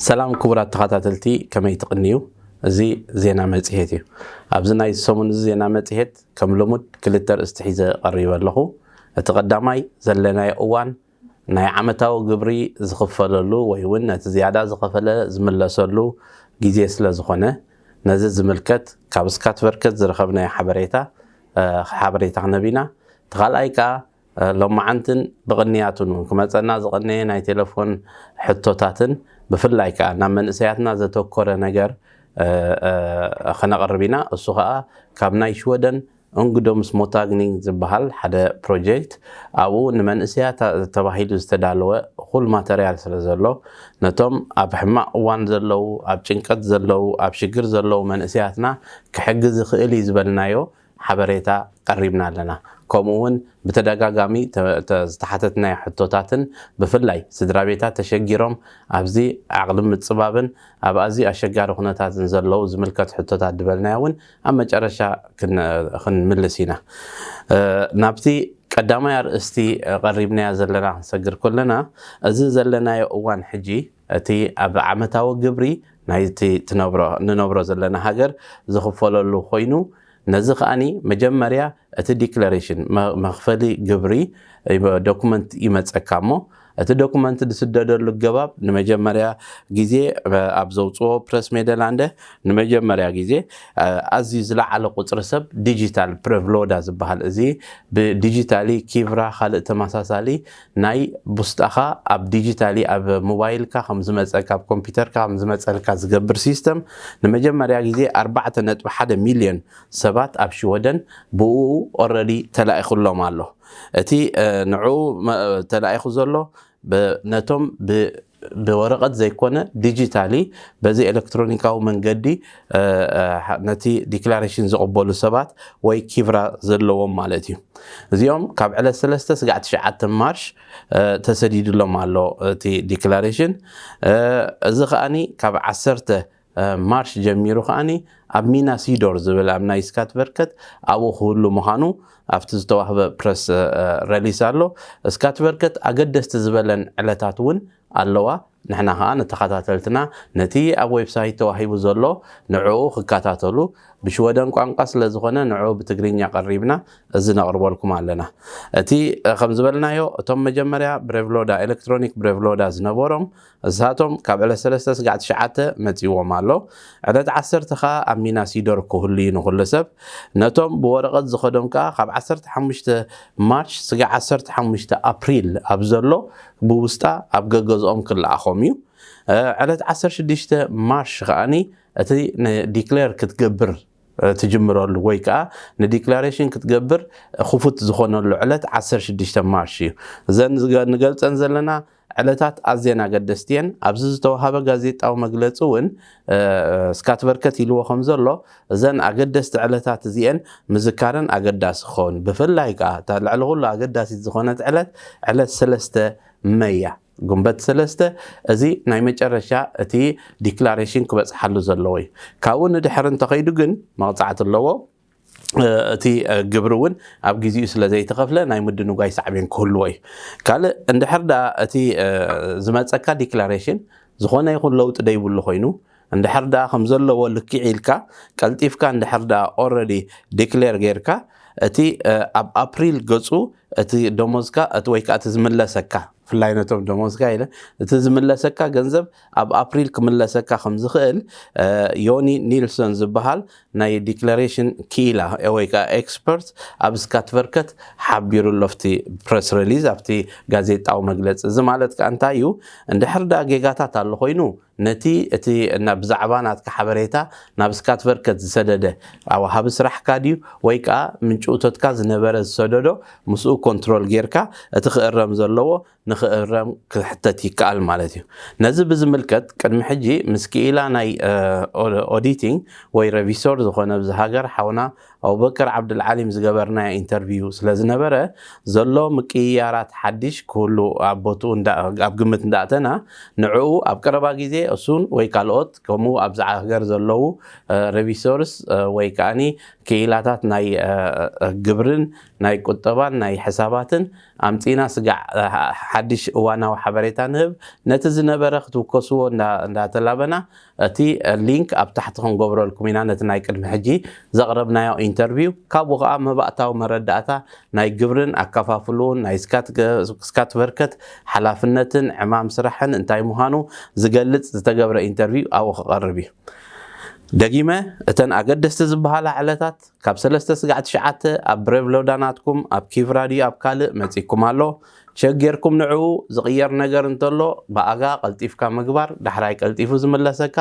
ሰላም ክቡራት ተኸታተልቲ፣ ከመይ ትቕንዩ? እዚ ዜና መጽሔት እዩ። ኣብዚ ናይ ሰሙን እዚ ዜና መጽሔት ከም ልሙድ ክልተ ኣርእስቲ ሒዘ ቀሪበ ኣለኹ። እቲ ቀዳማይ ዘለናዮ እዋን ናይ ዓመታዊ ግብሪ ዝኽፈለሉ ወይ እውን ነቲ ዝያዳ ዝኸፈለ ዝምለሰሉ ግዜ ስለ ዝኾነ፣ ነዚ ዝምልከት ካብ ስካትቨርከት ዝረኸብናዮ ሓበሬታ፣ እ፣ ሓበሬታ ክነብ ኢና። እቲ ካልኣይ ከኣ፣ እ፣ ሎማዓንትን ብቕንያቱን እውን ክመጸና ዝቐነየ ናይ ቴሌፎን ሕቶታትን ብፍላይ ከኣ ናብ መንእሰያትና ዘተኮረ ነገር፣ እ፣ እ፣ ክነቕርብ ኢና። እሱ ከኣ ካብ ናይ ሽወደን ኡንግዶምስ ሞታግኒንግ ዝበሃል ሓደ ፕሮጀክት፣ ኣብኡ ንመንእሰያት ተባሂሉ ዝተዳለወ እኹል ማተርያል ስለ ዘሎ፣ ነቶም ኣብ ሕማቕ እዋን ዘለዉ፣ ኣብ ጭንቀት ዘለዉ፣ ኣብ ሽግር ዘለዉ መንእሰያትና ክሕግዝ ይኽእል እዩ ዝበልናዮ ሓበሬታ ቀሪብና ኣለና። ከምኡ እውን ብተደጋጋሚ ተ-፣ ተ-፣ ዝተሓተትናዮ ሕቶታትን ብፍላይ ስድራ ቤታት ተሸጊሮም ኣብዚ ዓቕሊ ምጽባብን ኣብ ኣዝዩ ኣሸጋሪ ኩነታትን ዘለዉ ዝምልከት ሕቶታት ዝበልናዮ እውን ኣብ መጨረሻ ክን-፣ ክንምልስ ኢና። እ፣ ናብቲ ቀዳማይ ኣርእስቲ ቀሪብናዮ ዘለና ክንሰግር ከለና፣ እዚ ዘለናዮ እዋን ሕጂ እቲ ኣብ ዓመታዊ ግብሪ ናይቲ ትነብሮ፣ ንነብሮ ዘለና ሃገር ዝኽፈለሉ ኮይኑ፣ ነዚ ከኣኒ መጀመርያ እቲ ዲክለሬሽን፣ መ-፣ መኽፈሊ ግብሪ ዶኩመንት ይመጸካ እሞ፣ እቲ ዶኩመንት ዝስደደሉ ኣገባብ ንመጀመርያ ግዜ፣ እ፣ ኣብ ዘውጽኦ ፕረስ ሜደላንደ ንመጀመርያ ግዜ፣ እ፣ ኣዝዩ ዝለዓለ ቁጽሪ ሰብ ዲጂታል ብሬቭሎዳ ዝበሃል፣ እዚ ብዲጂታሊ ኪቭራ ካልእ ተመሳሳሊ ናይ ውስጣኻ ኣብ ዲጂታሊ ኣብ ሞባይልካ ከም ዝመጸካ፣ ኣብ ኮምፒውተርካ ከም ዝመጸልካ ዝገብር ሲስተም ንመጀመርያ ግዜ ኣርባዕተ ነጥቢ ሓደ ሚልዮን ሰባት ኣብ ሽወደን ብኡ ኦረዲ ተላኢኹሎም ኣሎ። እቲ፣ እ፣ ንዕኡ መ-፣ ተላኢኹ ዘሎ ብ-፣ ነቶም ብ-፣ ብወረቐት ዘይኮነ ዲጂታሊ በዚ ኤሌክትሮኒካዊ መንገዲ፣ እ፣ እ፣ ሓ-፣ ነቲ ዲክላሬሽን ዝቕበሉ ሰባት ወይ ኪቭራ ዘለዎም ማለት እዩ። እዚኦም ካብ ዕለት ሰለስተ ስጋዕ ትሽዓተ ማርሽ፣ እ፣ ተሰዲድሎም ኣሎ እቲ ዲክላሬሽን። እ፣ እዚ ከኣኒ ካብ ዓሰርተ፣ እ፣ ማርሽ ጀሚሩ ከኣኒ ኣብ ሚና ሲዶር ዝብል ኣብ ናይ ስካትቨርከት ኣብኡ ክህሉ ምዃኑ ኣብቲ ዝተዋህበ ፕረስ፣ እ፣ እ፣ ረሊስ ኣሎ። ስካትቨርከት ኣገደስቲ ዝበለን ዕለታት እውን ኣለዋ። ንሕና ከኣ ንተኸታተልትና ነቲ ኣብ ዌብሳይት ተዋሂቡ ዘሎ ንዕኡ ክከታተሉ፣ ብሽወደን ቋንቋ ስለ ዝኾነ ንዕኡ ብትግርኛ ቀሪብና እዚ ነቕርበልኩም ኣለና። እቲ፣ እ፣ ከም ዝበልናዮ፣ እቶም መጀመርያ ብሬቭሎዳ፣ ኤሌክትሮኒክ ብሬቭሎዳ ዝነበሮም፣ እሳቶም ካብ ዕለት ሰለስተ ስጋዕ ትሽዓተ መጺዎም ኣሎ። ዕለት ዓሰርተ ከኣ ኣብ ሚና ሲዶር ክህሉ እዩ ንኹሉ ሰብ። ነቶም ብወረቐት ዝኸዶም ከኣ ካብ ዓሰርተ ሓሙሽተ ማርች ስጋዕ ዓሰርተ ሓሙሽተ ኣፕሪል ኣብ ዘሎ ብውስጣ ኣብ ገገዝኦም ክለኣኾም እዩ። እ፣ ዕለት ዓሰርተ ሽዱሽተ ማርች ከኣኒ እቲ ንዲክሌር ክትገብር፣ እ፣ ትጅምረሉ ወይ ከኣ ንዲክላሬሽን ክትገብር ክፉት ዝኾነሉ ዕለት ዓሰርተ ሽዱሽተ ማርች እዩ። እዘን ዝገ-፣ ንገልጸን ዘለና ዕለታት ኣዝየን ኣገደስቲ እየን። ኣብዚ ዝተዋሃበ ጋዜጣዊ መግለጺ እውን፣ እ፣ ስካትቨርከት ኢልዎ ከም ዘሎ፣ እዘን ኣገደስቲ ዕለታት እዚኤን ምዝካረን ኣገዳሲ ክኸውን። ብፍላይ ከኣ እታ ልዕሊ ኩሉ ኣገዳሲት ዝኾነት ዕለት፣ ዕለት ሰለስተ መይ እያ። ጉንበት ሰለስተ፣ እዚ ናይ መጨረሻ እቲ ዲክላሬሽን ክበጽሓሉ ዘለዎ እዩ። ካብኡ ንድሕሪ እንተኸይዱ ግን መቕጻዕቲ ኣለዎ። እ፣ እቲ፣ እ፣ ግብሪ እውን ኣብ ግዜኡ ስለ ዘይተኸፍለ ናይ ምድንጓይ ሳዕቤን ክህልዎ እዩ። ካልእ፣ እንድሕር ደኣ እቲ፣ እ፣ ዝመጸካ ዲክላሬሽን ዝኾነ ይኹን ለውጢ ደይብሉ ኮይኑ፣ እንድሕር ደኣ ከም ዘለዎ ልክዕ ኢልካ ቀልጢፍካ እንድሕር ደኣ ኦረዲ ዲክሌር ጌርካ፣ እቲ፣ እ፣ ኣብ ኣፕሪል ገጹ እቲ ደሞዝካ፣ እቲ ወይ ከኣ እቲ ዝምለሰካ፣ ብፍላይ ነቶም ደሞዝካ ኢለ፣ እቲ ዝምለሰካ ገንዘብ ኣብ ኣፕሪል ክምለሰካ ከም ዝኽእል፣ እ፣ ዮኒ ኒልሰን ዝበሃል ናይ ዲክላሬሽን ክኢላ ወይ ከኣ ኤክስፐርት ኣብ ስካትቨርከት ሓቢሩ ኣሎ፣ ኣብቲ ፕረስ ሪሊዝ፣ ኣብቲ ጋዜጣዊ መግለጺ። እዚ ማለት ከኣ እንታይ እዩ? እንድሕር ደኣ ጌጋታት ኣሎ ኮይኑ፣ ነቲ እቲ እና ብዛዕባ ናትካ ሓበሬታ ናብ ስካትቨርከት ዝሰደደ ወሃቢ ስራሕካ ድዩ ወይ ከኣ ምንጪ እቶትካ ዝነበረ ዝሰደዶ፣ ምስኡ ኮንትሮል ጌርካ እቲ ክእረም ዘለዎ ንኽእረም ክሕተት ይከኣል ማለት እዩ። ነዚ ብዝምልከት ቅድሚ ሕጂ ምስ ክኢላ ናይ፣ እ፣ ኦ-፣ ኦዲቲንግ ወይ ረቪሶር ዝኾነ ኣብዚ ሃገር ሓውና ኣቡበከር ዓብዱልዓሊም ዝገበርናዮ ኢንተርቪው ስለ ዝነበረ፣ ዘሎ ምቅይያራት ሓድሽ ክህሉ ኣብ ቦትኡ እንዳ-፣ ኣብ ግምት እንዳእተና፣ ንዕኡ ኣብ ቀረባ ግዜ እሱን ወይ ካልኦት ከምኡ ኣብዚ ሃገር ዘለዉ፣ እ፣ ረቪሶርስ፣ እ፣ ወይ ከኣኒ ክኢላታት ናይ ግብርን ናይ ቁጠባን ናይ ሕሳባትን ኣምፂና ስጋዕ ሓድሽ እዋናዊ ሓበሬታ ንህብ። ነቲ ዝነበረ ክትውከስዎ እንዳተላበና እቲ ሊንክ ኣብ ታሕቲ ክንገብረልኩም ኢና። ነቲ ናይ ቅድሚ ሕጂ ዘቕረብናዮ ኢንተርቪው ካብኡ ከዓ መባእታዊ መረዳእታ ናይ ግብርን ኣከፋፍሉን ናይ ስካት በርከት ሓላፍነትን ዕማም ስራሕን እንታይ ምዃኑ ዝገልፅ ዝተገብረ ኢንተርቪው ኣብኡ ክቐርብ እዩ። ደጊመ እተን ኣገደስቲ ዝበሃላ ዕለታት ካብ ሰለስተ ስጋዕ ትሽዓተ ኣብ ብሬቭሎዳ ናትኩም ኣብ ኪቭ ራድዮ ኣብ ካልእ መጺኩም ኣሎ። ቸክ ጌርኩም ንዕኡ ዝቕየር ነገር እንተሎ ብኣጋ ቀልጢፍካ ምግባር፣ ዳሕራይ ቀልጢፉ ዝምለሰካ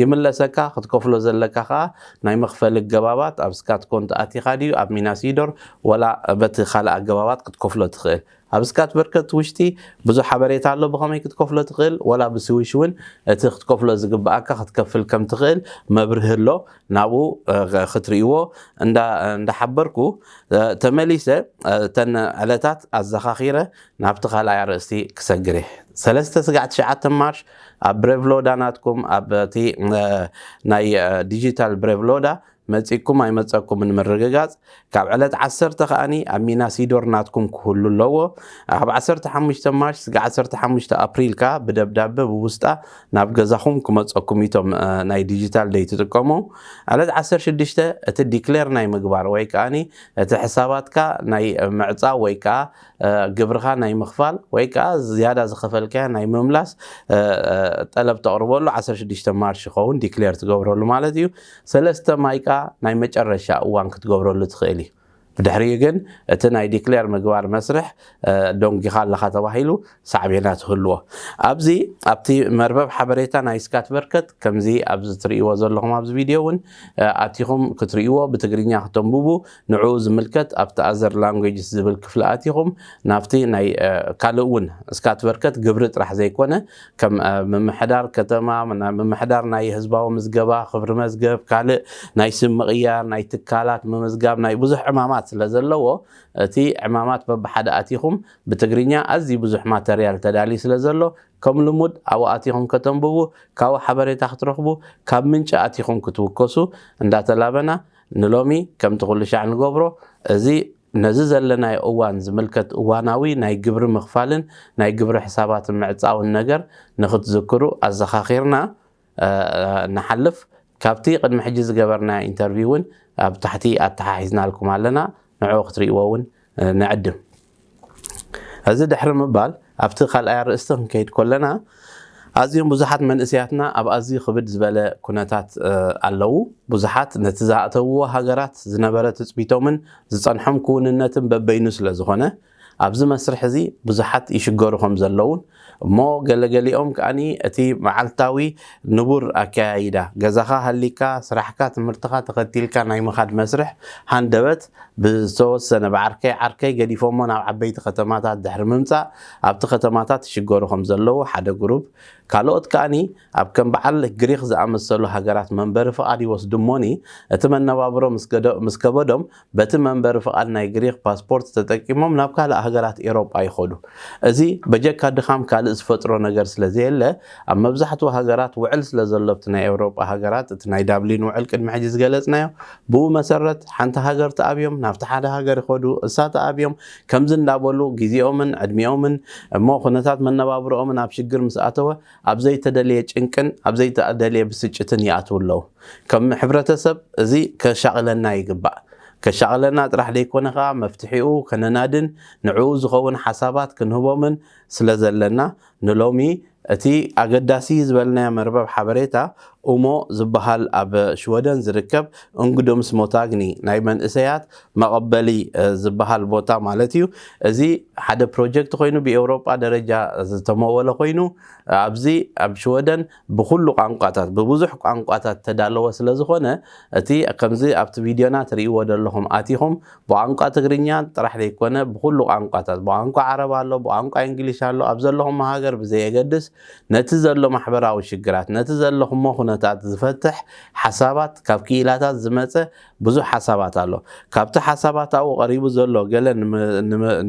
ይምለሰካ። ክትከፍሎ ዘለካ ከኣ ናይ መኽፈሊ ኣገባባት ኣብ ስካት ኮንት ኣቲኻ ድዩ ኣብ ሚናሲዶር ወላ በቲ ካልእ ኣገባባት ክትከፍሎ ትኽእል። ኣብ ስካት በርከት ውሽጢ ብዙሕ ሓበሬታ ኣሎ ብኸመይ ክትከፍሎ ትኽእል ወላ ብስዊሽ እውን እቲ ክትከፍሎ ዝግብኣካ ክትከፍል ከም ትኽእል መብርሂ ኣሎ። ናብኡ ክትርእይዎ እንዳሓበርኩ ተመሊሰ እተን ዕለታት ኣዘኻኺረ ናብቲ ካልኣይ ኣርእስቲ ክሰግር እየ። ሰለስተ ስጋዕ ትሽዓተ ማርሽ ኣብ ብሬቭሎዳ ናትኩም ኣብቲ ናይ ዲጂታል ብሬቭሎዳ መፂኩም ኣይመፀኩም ንምርግጋፅ ካብ ዕለት ዓሰርተ ከኣኒ ኣብ ሚና ሲዶር ናትኩም ክህሉ ኣለዎ። ኣብ ዓሰርተ ሓሙሽተ ማርች ስጋ ዓሰርተ ሓሙሽተ ኣፕሪል ከኣ ብደብዳበ ብውስጣ ናብ ገዛኹም ክመፀኩም ኢቶም ናይ ዲጂታል ደይ ትጥቀሙ። ዕለት ዓሰርተ ሽዱሽተ እቲ ዲክሌር ናይ ምግባር ወይ ከኣኒ እቲ ሕሳባትካ ናይ ምዕፃው ወይ ከዓ ግብርኻ ናይ ምኽፋል ወይ ከዓ ዝያዳ ዝኸፈልካዮ ናይ ምምላስ ጠለብ ተቕርበሉ ዓሰርተ ሽዱሽተ ማርች ይኸውን ዲክሌር ትገብረሉ ማለት እዩ። ሰለስተ ማይ ከዓ ናይ መጨረሻ እዋን ክትገብረሉ ትኽእል እዩ። ብድሕሪኡ ግን እቲ ናይ ዲክሌር ምግባር መስርሕ ደንጊኻ ኣለኻ ተባሂሉ ሳዕቤናት ይህልዎ። ኣብዚ ኣብቲ መርበብ ሓበሬታ ናይ ስካት በርከት ከምዚ ኣብዚ ትርእይዎ ዘለኹም ኣብዚ ቪድዮ እውን ኣቲኹም ክትርእይዎ ብትግርኛ ክተንብቡ ንዕኡ ዝምልከት ኣብቲ ኣዘር ላንጉጅስ ዝብል ክፍሊ ኣቲኹም ናብቲ ናይ ካልእ እውን ስካት በርከት ግብሪ ጥራሕ ዘይኮነ ከም ምምሕዳር ከተማ ምምሕዳር ናይ ህዝባዊ ምዝገባ ክብሪ መዝገብ ካልእ ናይ ስም ምቕያር ናይ ትካላት ምምዝጋብ ናይ ብዙሕ ዕማማት ስለ ዘለዎ እቲ ዕማማት በብሓደ ኣቲኹም ብትግርኛ ኣዝዩ ብዙሕ ማተርያል ተዳልዩ ስለ ዘሎ ከም ልሙድ ኣብኡ ኣቲኹም ከተንብቡ ካብኡ ሓበሬታ ክትረኽቡ ካብ ምንጪ ኣቲኹም ክትውከሱ እንዳተላበና ንሎሚ ከምቲ ኩሉ ሻዕ ንገብሮ እዚ ነዚ ዘለናዮ እዋን ዝምልከት እዋናዊ ናይ ግብሪ ምኽፋልን ናይ ግብሪ ሕሳባትን ምዕፃውን ነገር ንክትዝክሩ ኣዘኻኺርና ንሓልፍ። ካብቲ ቅድሚ ሕጂ ዝገበርናዮ ኢንተርቪው እውን ኣብ ታሕቲ ኣተሓሒዝናልኩም ኣለና። ንዕኡ ክትርእይዎ እውን ንዕድም። እዚ ድሕሪ ምባል ኣብቲ ካልኣይ ኣርእስቲ ክንከይድ ከለና ኣዝዮም ብዙሓት መንእሰያትና ኣብ ኣዝዩ ክብድ ዝበለ ኩነታት ኣለዉ። ብዙሓት ነቲ ዝኣተውዎ ሃገራት ዝነበረ ትፅቢቶምን ዝፀንሖም ክውንነትን በበይኑ ስለ ዝኾነ ኣብዚ መስርሕ እዚ ብዙሓት ይሽገሩ ከም ዘለውን እሞ ገለገሊኦም ከኣኒ እቲ መዓልታዊ ንቡር ኣከያይዳ ገዛኻ ሃሊካ ስራሕካ ትምህርትኻ ተኸቲልካ ናይ ምኻድ መስርሕ ሃንደበት ብዝተወሰነ ብዓርከይ ዓርከይ ገዲፎሞ ናብ ዓበይቲ ከተማታት ድሕሪ ምምፃእ ኣብቲ ከተማታት ይሽገሩ ከም ዘለዉ ሓደ ግሩፕ ካልኦት ከኣኒ ኣብ ከም በዓል ግሪክ ዝኣመሰሉ ሃገራት መንበሪ ፍቓድ ይወስዱ እሞኒ እቲ መነባብሮ ምስ ከበዶም በቲ መንበሪ ፍቓድ ናይ ግሪክ ፓስፖርት ተጠቂሞም ናብ ካልእ ሃገራት ኤሮጳ ይኸዱ። እዚ በጀካ ድኻም ካልእ ዝፈጥሮ ነገር ስለ ዘየለ ኣብ መብዛሕትኡ ሃገራት ውዕል ስለ ዘሎ ኣብቲ ናይ ኤውሮጳ ሃገራት እቲ ናይ ዳብሊን ውዕል ቅድሚ ሕጂ ዝገለጽናዮ ብኡ መሰረት ሓንቲ ሃገር ተኣብዮም ናብቲ ሓደ ሃገር ይኸዱ እሳ ተኣብዮም ከምዚ እንዳበሉ ግዜኦምን ዕድሚኦምን እሞ ኩነታት መነባብሮኦምን ኣብ ሽግር ምስ ኣተወ ኣብ ዘይተደልየ ጭንቅን ኣብ ዘይተደልየ ብስጭትን ይኣትዉ ኣለዉ። ከም ሕብረተሰብ እዚ ከሻቕለና ይግባእ። ከሻቕለና ጥራሕ ዘይኮነ ከኣ መፍትሒኡ ከነናድን ንዕኡ ዝኸውን ሓሳባት ክንህቦምን ስለ ዘለና ንሎሚ እቲ ኣገዳሲ ዝበልናዮ መርበብ ሓበሬታ ኡሞ ዝበሃል ኣብ ሽወደን ዝርከብ እንግዶምስ ሞታግኒ ናይ መንእሰያት መቐበሊ ዝበሃል ቦታ ማለት እዩ። እዚ ሓደ ፕሮጀክት ኮይኑ ብኤውሮጳ ደረጃ ዝተመወለ ኮይኑ ኣብዚ ኣብ ሽወደን ብኩሉ ቋንቋታት ብብዙሕ ቋንቋታት ተዳለወ ስለ ዝኾነ እቲ ከምዚ ኣብቲ ቪድዮና ትርእይዎ ዘለኹም ኣቲኹም ብቋንቋ ትግርኛ ጥራሕ ዘይኮነ ብኩሉ ቋንቋታት ብቋንቋ ዓረብ ኣሎ ብቋንቋ እንግሊሽ ኣሎ ኣብ ዘለኹም ሃገር ብዘየገድስ ነቲ ዘሎ ማሕበራዊ ሽግራት ነቲ ዘለኹሞ ነታት ዝፈትሕ ሓሳባት፣ ካብ ክኢላታት ዝመጸ ብዙሕ ሓሳባት ኣሎ። ካብቲ ሓሳባት ኣብኡ ቀሪቡ ዘሎ ገለ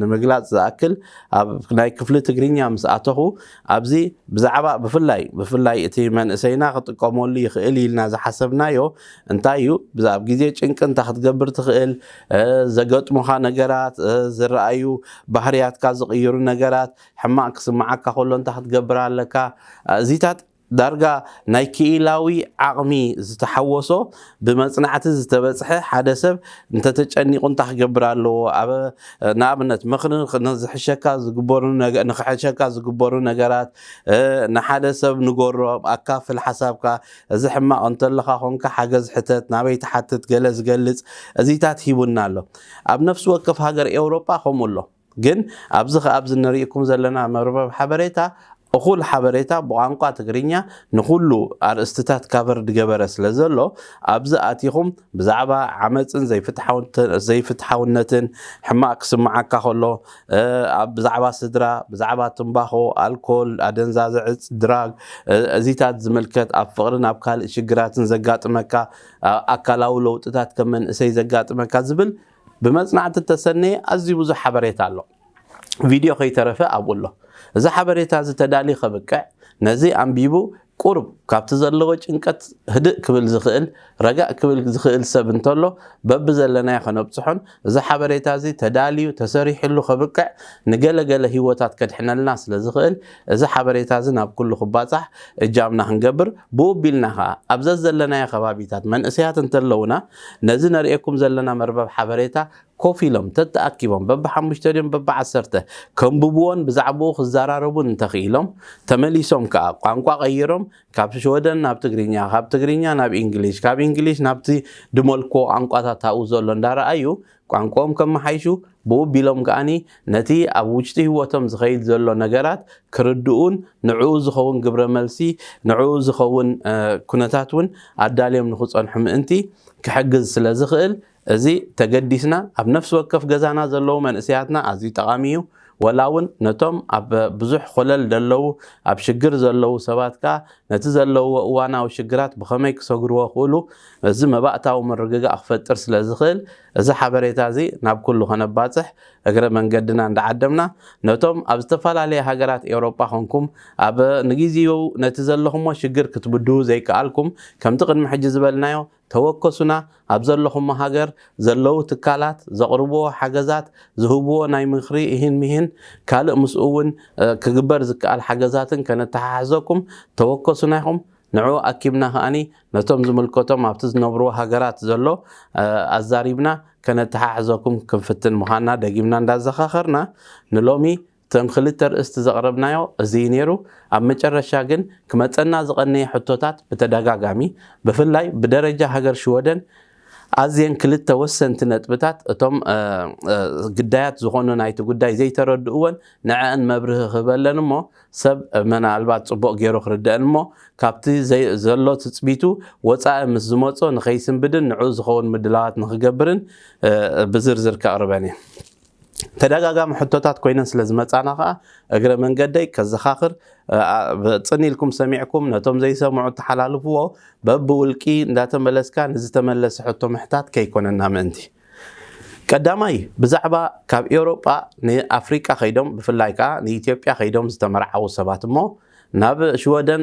ንምግላጽ ዝኣክል፣ ኣብ ናይ ክፍሊ ትግርኛ ምስ ኣተኹ፣ ኣብዚ ብዛዕባ ብፍላይ ብፍላይ እቲ መንእሰይና ክጥቀመሉ ይኽእል ኢልና ዝሓሰብናዮ እንታይ እዩ፣ ኣብ ግዜ ጭንቂ እንታይ ክትገብር ትኽእል፣ ዘገጥሙኻ ነገራት፣ ዝረኣዩ ባህርያትካ ዝቕይሩ ነገራት፣ ሕማቕ ክስምዓካ ከሎ እንታይ ክትገብር ኣለካ፣ እዚታት ዳርጋ ናይ ክኢላዊ ዓቕሚ ዝተሓወሶ፣ ብመጽናዕቲ ዝተበጽሐ፣ ሓደ ሰብ እንተተጨኒቑ እንታይ ክገብር ኣለዎ፣ ኣብ ንኣብነት ምኽሪ ንዝሕሸካ ዝግበሩ ንኽሕሸካ ዝግበሩ ነገራት፣ ንሓደ ሰብ ንገሮ፣ ኣካፍል ሓሳብካ፣ እዚ ሕማቕ እንተለኻ ኮንካ ሓገዝ ሕተት፣ ናበይ ትሓትት፣ ገለ ዝገልጽ እዚታት ሂቡና ኣሎ። ኣብ ነፍሲ ወከፍ ሃገር ኤውሮጳ ከምኡ ኣሎ። ግን ኣብዚ ከ ኣብዚ ንሪእኩም ዘለና መርበብ ሓበሬታ እኹል ሓበሬታ ብቋንቋ ትግርኛ ንኹሉ ኣርእስትታት ካቨር ድገበረ ስለ ዘሎ፣ ኣብዚ ኣቲኹም ብዛዕባ ዓመፅን ዘይፍትሓውነትን ሕማቕ ክስምዓካ ከሎ፣ ኣብ ብዛዕባ ስድራ፣ ብዛዕባ ትንባኾ፣ ኣልኮል፣ ኣደንዛዘ ዕፅ፣ ድራግ፣ እዚታት ዝምልከት፣ ኣብ ፍቕርን ኣብ ካልእ ሽግራትን ዘጋጥመካ ኣካላዊ ለውጥታት ከም መንእሰይ ዘጋጥመካ ዝብል ብመጽናዕቲ እተሰነየ ኣዝዩ ብዙሕ ሓበሬታ ኣሎ። ቪድዮ ከይተረፈ ኣብኡ ኣሎ። እዚ ሓበሬታ እዚ ተዳልዩ ከብቅዕ፣ ነዚ ኣንቢቡ ቁሩብ ካብቲ ዘለዎ ጭንቀት ህድእ ክብል ዝኽእል፣ ረጋእ ክብል ዝኽእል ሰብ እንተሎ፣ በብዘለናዮ ከነብጽሖን፣ እዚ ሓበሬታ እዚ ተዳልዩ ተሰሪሕሉ ከብቅዕ፣ ንገለገለ ህይወታት ከድሕነልና ስለ ዝኽእል፣ እዚ ሓበሬታ እዚ ናብ ኩሉ ክባጻሕ እጃምና ክንገብር፣ ብኡ ኣቢልና ኸኣ ኣብ ዘዘለናዮ ከባቢታት መንእሰያት እንተለውና፣ ነዚ ነርእየኩም ዘለና መርበብ ሓበሬታ ኮፍ ኢሎም ተተኣኪቦም በብሓሙሽተ ድዮም በብዓሰርተ ከንብብዎን ብዛዕባኡ ክዘራረቡን እንተኽኢሎም፣ ተመሊሶም ከኣ ቋንቋ ቀይሮም ካብ ሽወደን ናብ ትግርኛ፣ ካብ ትግርኛ ናብ ኢንግሊሽ፣ ካብ ኢንግሊሽ ናብቲ ድመልኮ ቋንቋታት ኣብኡ ዘሎ እንዳረኣዩ ቋንቋኦም ከመሓይሹ፣ ብኡ ቢሎም ከኣኒ ነቲ ኣብ ውሽጢ ህይወቶም ዝኸይድ ዘሎ ነገራት ክርድኡን ንዕኡ ዝኸውን ግብረ መልሲ፣ ንዕኡ ዝኸውን ኩነታት እውን ኣዳልዮም ንክጸንሑ ምእንቲ ክሕግዝ ስለ ዝኽእል፣ እዚ ተገዲስና ኣብ ነፍሲ ወከፍ ገዛና ዘለዉ መንእሰያትና ኣዝዩ ጠቓሚ እዩ። ወላ እውን ነቶም ኣብ ብዙሕ ኮለል ዘለዉ፣ ኣብ ሽግር ዘለዉ ሰባት ከኣ ነቲ ዘለውዎ እዋናዊ ሽግራት ብኸመይ ክሰግርዎ ክእሉ፣ እዚ መባእታዊ ምርግጋእ ክፈጥር ስለ ዝኽእል፣ እዚ ሓበሬታ እዚ ናብ ኩሉ ከነባጽሕ እግረ መንገድና እንዳዓደምና፣ ነቶም ኣብ ዝተፈላለየ ሃገራት ኤውሮጳ ኮንኩም ኣብ ንግዜኡ ነቲ ዘለኹሞ ሽግር ክትብድሁ ዘይከኣልኩም፣ ከምቲ ቅድሚ ሕጂ ዝበልናዮ፣ ተወከሱና፣ ኣብ ዘለኹሞ ሃገር ዘለዉ ትካላት ዘቕርብዎ ሓገዛት፣ ዝህብዎ ናይ ምኽሪ ኢሂን ሚሂን፣ ካልእ ምስኡ እውን ክግበር ዝከኣል ሓገዛትን ከነተሓሕዘኩም፣ ተወከሱና ኢኹም። ንዕኡ ኣኪብና ከኣኒ ነቶም ዝምልከቶም ኣብቲ ዝነብርዎ ሃገራት ዘሎ ኣዛሪብና ከነተሓሕዘኩም ክንፍትን ምዃንና ደጊምና እንዳዘኻኸርና፣ ንሎሚ እተን ክልተ ኣርእስቲ ዘቕረብናዮ እዚ እዩ ነይሩ። ኣብ መጨረሻ ግን ክመጸና ዝቐነየ ሕቶታት ብተደጋጋሚ፣ ብፍላይ ብደረጃ ሃገር ሽወደን ኣዝየን ክልተ ወሰንቲ ነጥብታት እቶም ግዳያት ዝኾኑ ናይቲ ጉዳይ ዘይተረድእወን ንዐአን መብርሂ ክህበለን እሞ ሰብ ምናልባት ጽቡቕ ገይሩ ክርድአን እሞ ካብቲ ዘሎ ትጽቢቱ ወጻኢ ምስ ዝመጾ ንኸይስንብድን ንዕኡ ዝኸውን ምድላዋት ንኽገብርን ብዝርዝር ከቕርበን እየ። ተደጋጋሚ ሕቶታት ኮይነን ስለ ዝመጻና ከኣ እግረ መንገደይ ከዘኻኽር፣ ጽን ኢልኩም ሰሚዕኩም ነቶም ዘይሰምዑ ተሓላልፍዎ፣ በብውልቂ እንዳተመለስካ ንዝተመለሰ ሕቶ ምሕታት ከይኮነና ምእንቲ። ቀዳማይ ብዛዕባ ካብ ኤውሮጳ ንኣፍሪቃ ከይዶም ብፍላይ ከኣ ንኢትዮጵያ ከይዶም ዝተመርዓዉ ሰባት እሞ ናብ ሽወደን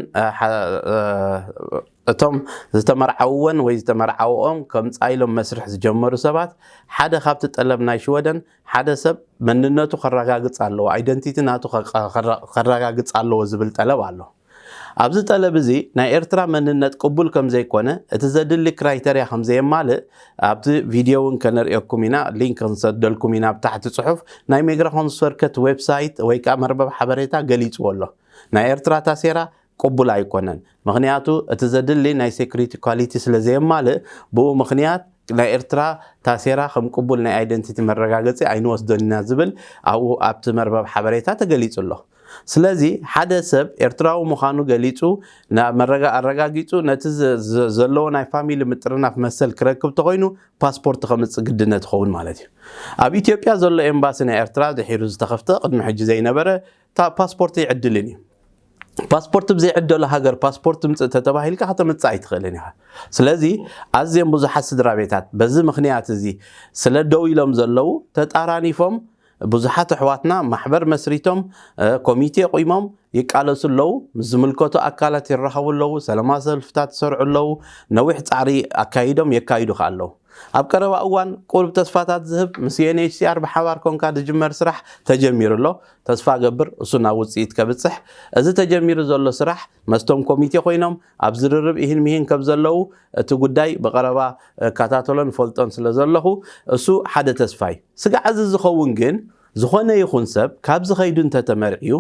እቶም ዝተመርዓውወን ወይ ዝተመርዓውኦም ከምጻ ኢሎም መስርሕ ዝጀመሩ ሰባት ሓደ ካብቲ ጠለብ ናይ ሽወደን ሓደ ሰብ መንነቱ ከረጋግጽ ኣለዎ፣ ኣይደንቲቲ ናቱ ከረጋግጽ ኣለዎ ዝብል ጠለብ ኣሎ። ኣብዚ ጠለብ እዚ ናይ ኤርትራ መንነት ቅቡል ከም ዘይኮነ፣ እቲ ዘድሊ ክራይተርያ ከም ዘየማልእ ኣብቲ ቪድዮ እውን ከነርእየኩም ኢና፣ ሊንክ ክንሰደልኩም ኢና ኣብ ታሕቲ ጽሑፍ። ናይ ሜግራ ኮንስፈርከት ዌብሳይት ወይ ከዓ መርበብ ሓበሬታ ገሊጽዎ ኣሎ። ናይ ኤርትራ ታሴራ ቅቡል ኣይኮነን። ምኽንያቱ እቲ ዘድሊ ናይ ሴኩሪቲ ኳሊቲ ስለ ዘየማልእ፣ ብኡ ምኽንያት ናይ ኤርትራ ታሴራ ከም ቅቡል ናይ ኣይደንቲቲ መረጋገጺ ኣይንወስዶን ኢና ዝብል ኣብኡ ኣብቲ መርበብ ሓበሬታ ተገሊጹ ኣሎ። ስለዚ ሓደ ሰብ ኤርትራዊ ምዃኑ ገሊጹ፣ ና-፣ መረጋ-፣ ኣረጋጊጹ ነቲ ዘ-፣ ዘ-፣ ዘለዎ ናይ ፋሚሊ ምጥርናፍ መሰል ክረክብ ተኾይኑ ፓስፖርት ከምጽእ ግድነት ይኸውን ማለት እዩ። ኣብ ኢትዮጵያ ዘሎ ኤምባሲ ናይ ኤርትራ ድሒሩ ዝተኸፍተ ቅድሚ ሕጂ ዘይነበረ ታ-፣ ፓስፖርት ይዕድልን እዩ። ፓስፖርት ብዘይዕደሉ ሃገር ፓስፖርት ትምፅእ ተተባሂልካ ከተምፅእ ኣይትኽእልን ኢኻ። ስለዚ ኣዝዮም ብዙሓት ስድራ ቤታት በዚ ምኽንያት እዚ ስለ ደው ኢሎም ዘለዉ ተጣራኒፎም ብዙሓት ኣሕዋትና ማሕበር መስሪቶም ኮሚቴ ቁሞም ይቃለሱ ኣለዉ። ምስ ዝምልከቱ ኣካላት ይራኸቡ ኣለዉ። ሰላማዊ ሰልፍታት ይሰርዑ ኣለዉ። ነዊሕ ፃዕሪ ኣካይዶም የካይዱ ከ ኣለዉ። ኣብ ቀረባ እዋን ቁሩብ ተስፋታት ዝህብ ምስ ዩኤንኤችሲኣር ብሓባር ኮንካ ዝጅመር ስራሕ ተጀሚሩ ኣሎ። ተስፋ ገብር እሱ ናብ ውፅኢት ከብፅሕ። እዚ ተጀሚሩ ዘሎ ስራሕ መስቶም ኮሚቴ ኮይኖም ኣብ ዝርርብ ኢህን ሚህን ከም ዘለዉ እቲ ጉዳይ ብቀረባ እከታተሎን ፈልጦን ስለ ዘለኹ እሱ ሓደ ተስፋ እዩ። ስጋዕ እዚ ዝኸውን ግን ዝኾነ ይኹን ሰብ ካብዚ ከይዱ እንተተመርዕዩ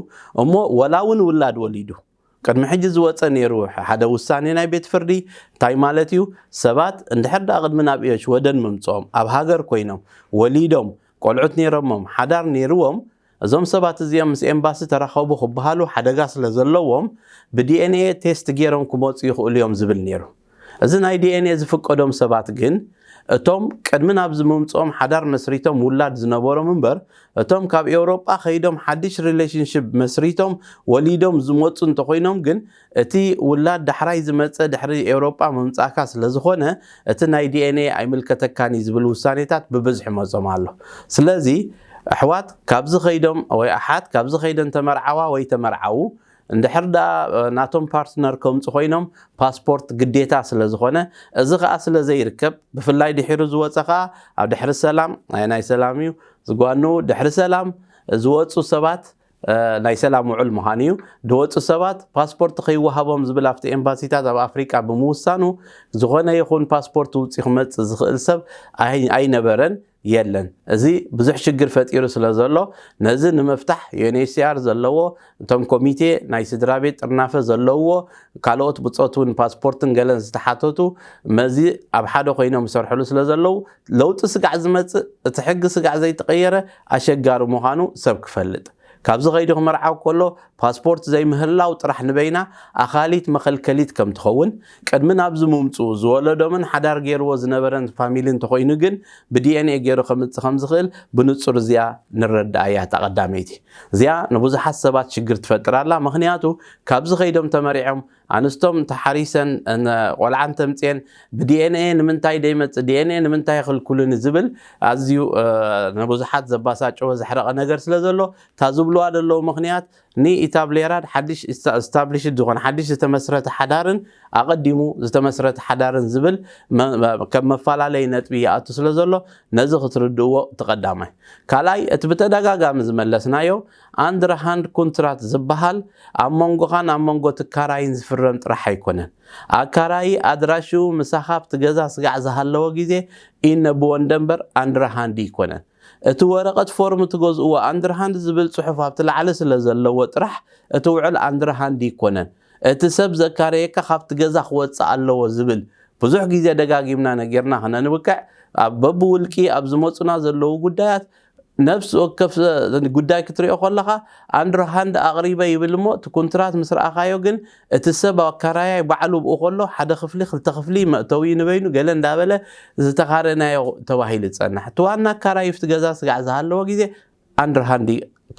እሞ ወላ እውን ውላድ ወሊዱ ቅድሚ ሕጂ ዝወፀ ነይሩ ሓደ ውሳኔ ናይ ቤት ፍርዲ እንታይ ማለት እዩ? ሰባት እንድሕር ደኣ ቅድሚ ናብ ሽወደን ምምፅኦም ኣብ ሃገር ኮይኖም ወሊዶም ቆልዑት ነይሮሞም ሓዳር ነይርዎም እዞም ሰባት እዚኦም ምስ ኤምባሲ ተራኸቡ ክበሃሉ ሓደጋ ስለ ዘለዎም ብዲኤንኤ ቴስት ገይሮም ክመፁ ይኽእሉ እዮም ዝብል ነይሩ። እዚ ናይ ዲኤንኤ ዝፍቀዶም ሰባት ግን እቶም ቅድሚ ናብዚ ምምፅኦም ሓዳር መስሪቶም ውላድ ዝነበሮም እምበር እቶም ካብ ኤውሮጳ ከይዶም ሓድሽ ሪሌሽንሽፕ መስሪቶም ወሊዶም ዝመፁ እንተኮይኖም ግን እቲ ውላድ ዳሕራይ ዝመፀ ድሕሪ ኤውሮጳ ምምፃእካ ስለዝኾነ እቲ ናይ ዲኤንኤ ኣይምልከተካን እዩ ዝብል ውሳኔታት ብብዝሒ መፆም ኣሎ። ስለዚ ኣሕዋት ካብዚ ከይዶም ወይ ኣሓት ካብዚ ከይደን ተመርዓዋ ወይ ተመርዓዉ እንድሕር ደኣ ናቶም ፓርትነር ከምፁ ኮይኖም ፓስፖርት ግዴታ ስለ ዝኾነ እዚ ከዓ ስለ ዘይርከብ ብፍላይ ድሒሩ ዝወፀ ከዓ ኣብ ድሕሪ ሰላም ናይ ናይ ሰላም እዩ ዝጓኑ ድሕሪ ሰላም ዝወፁ ሰባት ናይ ሰላም ውዕል ምዃኑ እዩ። ዝወፁ ሰባት ፓስፖርት ከይወሃቦም ዝብል ኣብቲ ኤምባሲታት ኣብ ኣፍሪቃ ብምውሳኑ ዝኾነ ይኹን ፓስፖርት ውፂ ክመፅእ ዝኽእል ሰብ ኣይነበረን የለን። እዚ ብዙሕ ሽግር ፈጢሩ ስለ ዘሎ ነዚ ንምፍታሕ ዩኤንኤችሲኣር ዘለዎ እቶም ኮሚቴ ናይ ስድራ ቤት ጥርናፈ ዘለውዎ ካልኦት ብፆት እውን ፓስፖርትን ገለን ዝተሓተቱ መዚ ኣብ ሓደ ኮይኖም ይሰርሕሉ ስለ ዘለዉ ለውጢ ስጋዕ ዝመፅእ እቲ ሕጊ ስጋዕ ዘይተቐየረ ኣሸጋሪ ምዃኑ ሰብ ክፈልጥ ካብዚ ከይዱ ክመርዓው ከሎ ፓስፖርት ዘይምህላው ጥራሕ ንበይና ኣኻሊት መኸልከሊት ከም ትኸውን ቅድሚ ናብዚ ምምፅኡ ዝወለዶምን ሓዳር ገይርዎ ዝነበረን ፋሚሊ እንተኮይኑ ግን ብዲኤንኤ ገይሩ ከምፅእ ከም ዝኽእል ብንፁር እዚኣ ንረዳኣ እያ እታ ቀዳመይቲ። እዚኣ ንብዙሓት ሰባት ሽግር ትፈጥር ኣላ። ምኽንያቱ ካብዚ ከይዶም ተመሪዖም ኣንስቶም ተሓሪሰን ቆልዓ እንተምፅኤን ብዲኤንኤ ንምንታይ ደይመፅእ ዲኤንኤ ንምንታይ ይኽልኩልኒ ዝብል ኣዝዩ ንብዙሓት ዘባሳጭወ ዘሕረቐ ነገር ስለ ዘሎ እታ ዝብልዋ ዘለዉ ምኽንያት ንኢታብሌራድ ሓድሽ ስታብሊሽድ ዝኾነ ሓድሽ ዝተመስረተ ሓዳርን ኣቐዲሙ ዝተመስረተ ሓዳርን ዝብል ከም መፈላለይ ነጥቢ ይኣቱ ስለ ዘሎ ነዚ ክትርድእዎ እቲ ቀዳማይ። ካልኣይ እቲ ብተደጋጋሚ ዝመለስናዮ ኣንድርሃንድ ኩንትራት ዝበሃል ኣብ መንጎኻን ኣብ መንጎ ትካራይን ዝፍረም ጥራሕ ኣይኮነን። ኣካራዪ ኣድራሽኡ ምሳኻ ኣብቲ ገዛ ስጋዕ ዝሃለወ ግዜ ኢነ ብወንደ እምበር ኣንድርሃንድ ኣይኮነን። እቲ ወረቐት ፎርም ትገዝእዎ ኣንድርሃንድ ዝብል ፅሑፍ ኣብቲ ላዕሊ ስለ ዘለዎ ጥራሕ እቲ ውዕል ኣንድርሃንድ ኣይኮነን። እቲ ሰብ ዘካረየካ ካብቲ ገዛ ክወፅእ ኣለዎ ዝብል ብዙሕ ግዜ ደጋጊምና ነጊርና ክነንብቅዕ በብውልቂ ኣብ ዝመፁና ዘለዉ ጉዳያት ነፍሲ ወከፍ ጉዳይ ክትሪኦ ከለኻ ኣንድርሃንድ ኣቕሪበ ይብል እሞ እቲ ኩንትራት ምስ ረኣኻዮ ግን እቲ ሰብ ኣካራያይ ባዕሉ ብኡ ከሎ ሓደ ክፍሊ ክልተ ክፍሊ መእተዊ ንበይኑ ገለ እንዳበለ ዝተኻረናዮ ተባሂሉ ዝፀንሕ እቲ ዋና ኣካራይ ፍቲ ገዛ ስጋዕ ዝሃለዎ ግዜ ኣንድርሃንድ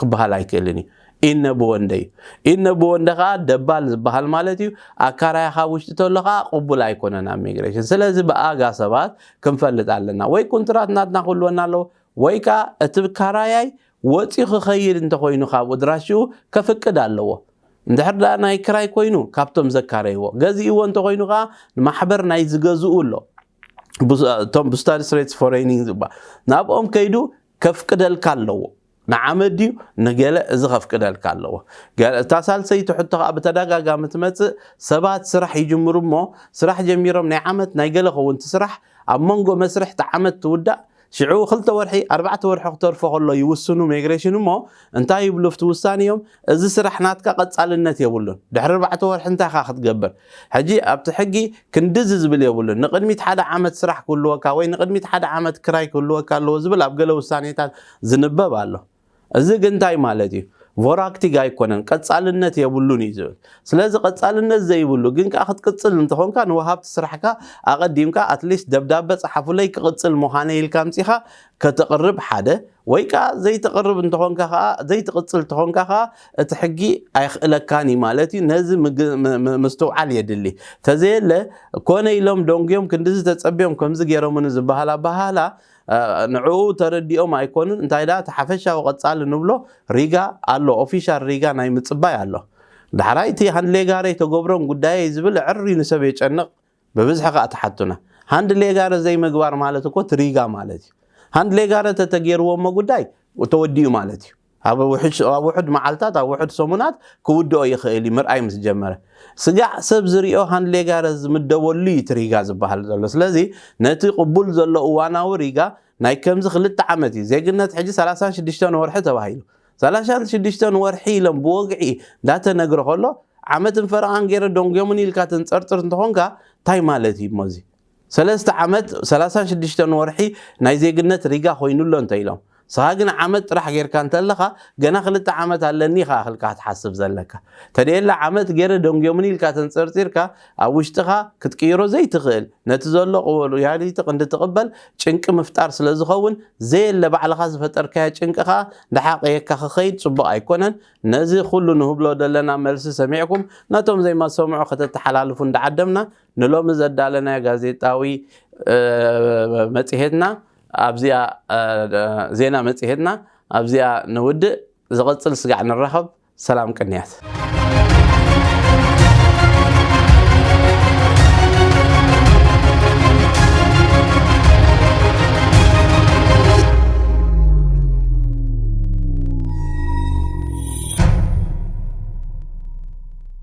ክበሃል ኣይክእልን እዩ። ኢነ ብወንደ እዩ። ኢነ ብወንደ ከዓ ደባል ዝበሃል ማለት እዩ። ኣካራይ ካብ ውሽጢ ተሎ ከዓ ቅቡል ኣይኮነን ኣብ ሚግሬሽን። ስለዚ ብኣጋ ሰባት ክንፈልጥ ኣለና። ወይ ኩንትራት ናትና ክህልወና ኣለዎ ወይ ከዓ እቲ ካራያይ ወፂኡ ክኸይድ እንተኮይኑ ካብ ኣድራሽኡ ከፍቅድ ኣለዎ። እንድሕር ደኣ ናይ ክራይ ኮይኑ ካብቶም ዘካረይዎ ገዚእዎ እንተኮይኑ ከዓ ንማሕበር ናይ ዝገዝኡ ኣሎ። እቶም ብስታድስ ሬትስ ፎሬኒንግ ዝበሃል ናብኦም ከይዱ ከፍቅደልካ ኣለዎ። ንዓመት ድዩ ንገለ እዚ ከፍቅደልካ ኣለዎ። እታ ሳልሰይቲ ሕቶ ከዓ ብተደጋጋሚ ትመፅእ ሰባት ስራሕ ይጅምሩ እሞ ስራሕ ጀሚሮም ናይ ዓመት ናይ ገለ ከውንቲ ስራሕ ኣብ መንጎ መስርሕ እቲ ዓመት ትውዳእ ሽዑ ክልተ ወርሒ ኣርባዕተ ወርሒ ክተርፎ ከሎ ይውስኑ ሚግሬሽን እሞ እንታይ ይብሉ ፍቲ ውሳኔ እዮም እዚ ስራሕ ናትካ ቀጻልነት የብሉን ድሕሪ ኣርባዕተ ወርሒ እንታይ ኢኻ ክትገብር ሕጂ ኣብቲ ሕጊ ክንድዚ ዝብል የብሉን ንቅድሚት ሓደ ዓመት ስራሕ ክህልወካ ወይ ንቅድሚት ሓደ ዓመት ክራይ ክህልወካ ኣለዎ ዝብል ኣብ ገለ ውሳኔታት ዝንበብ ኣሎ እዚ ግን እንታይ ማለት እዩ ቮራክቲግ ኣይኮነን፣ ቀጻልነት የብሉን እዩ ዝብል። ስለዚ ቀጻልነት ዘይብሉ ግን ከዓ ክትቅጽል እንተኾንካ ንወሃብቲ ስራሕካ ኣቐዲምካ ኣትሊስት ደብዳበ ጸሓፉለይ ክቕጽል ምዃነ ኢልካ ኣምጺኻ ከተቕርብ ሓደ፣ ወይ ከዓ ዘይተቕርብ እንተኾንካ ከዓ ዘይትቕጽል እንተኾንካ ከዓ እቲ ሕጊ ኣይኽእለካን እዩ ማለት እዩ። ነዚ ምግ- ም- ም- ምስትውዓል የድሊ። ተዘየለ ኮነ ኢሎም ደንጉዮም ክንድዚ ተጸብዮም ከምዚ ገይሮምኒ ዝበሃል ኣበሃህላ ንዕኡ ተረዲኦም ኣይኮኑን። እንታይ ደኣ እቲ ሓፈሻዊ ቀጻሊ ንብሎ ሪጋ ኣሎ፣ ኦፊሻል ሪጋ ናይ ምጽባይ ኣሎ። ዳሕራይ እቲ ሃንድሌጋረ ተገብሮን ጉዳየይ ዝብል ዕር ኢሉ ሰብ የጨንቕ፣ ብብዝሒ ከኣ ትሓቱና። ሃንድሌጋረ ዘይምግባር ማለት እኮ እቲ ሪጋ ማለት እዩ። ሃንድሌጋረ ተተገይርዎ እሞ ጉዳይ ተወዲኡ ማለት እዩ። ኣብ ውሕድ ኣብ ውሑድ መዓልታት ኣብ ውሑድ ሰሙናት ክውድኦ ይኽእል እዩ ምርኣይ ምስ ጀመረ። ስጋዕ ሰብ ዝሪኦ ሃንድሌጋረ ዝምደበሉ እዩ እቲ ሪጋ ዝበሃል ዘሎ። ስለዚ ነቲ ቅቡል ዘሎ እዋናዊ ሪጋ ናይ ከምዚ ክልተ ዓመት እዩ። ዜግነት ሕጂ ሰላሳን ሽዱሽተን ወርሒ ተባሂሉ። ሰላሳን ሽዱሽተን ወርሒ ኢሎም ብወግዒ እንዳተነግረ ከሎ ዓመትን ፈረቓን ገይረ ደንጉዮምን ኢልካ ተንጸርጽር እንተኾንካ እንታይ ማለት እዩ እሞ እዚ? ሰለስተ ዓመት ሰላሳን ሽዱሽተን ወርሒ ናይ ዜግነት ሪጋ ኮይኑሎ እንተ ኢሎም ስኻ ግን ዓመት ጥራሕ ጌርካ እንተለኻ ገና ክልተ ዓመት ኣለኒ ኢኻ ኣኽልካ ክትሓስብ ዘለካ። ተደየላ ዓመት ገይረ ደንጉዮምን ኢልካ ተንጸርጺርካ ኣብ ውሽጥኻ ክትቅይሮ ዘይትኽእል ነቲ ዘሎ ሪያሊቲ ክንዲ ትቕበል ጭንቂ ምፍጣር ስለ ዝኸውን ዘየለ ባዕልኻ ዝፈጠርካዮ ጭንቂ ኸኣ እንዳሓቐየካ ክኸይድ ጽቡቕ ኣይኮነን። ነዚ ኩሉ ንህብሎ ዘለና መልሲ ሰሚዕኩም ነቶም ዘይማሰምዑ ከተተሓላልፉ እንዳዓደምና ንሎሚ ዘዳለናዮ ጋዜጣዊ መጽሔትና ኣብዚኣ ዜና መጽሔትና ኣብዚኣ ንውድእ። ዝቕጽል ስጋዕ ንራኸብ። ሰላም ቅንያት።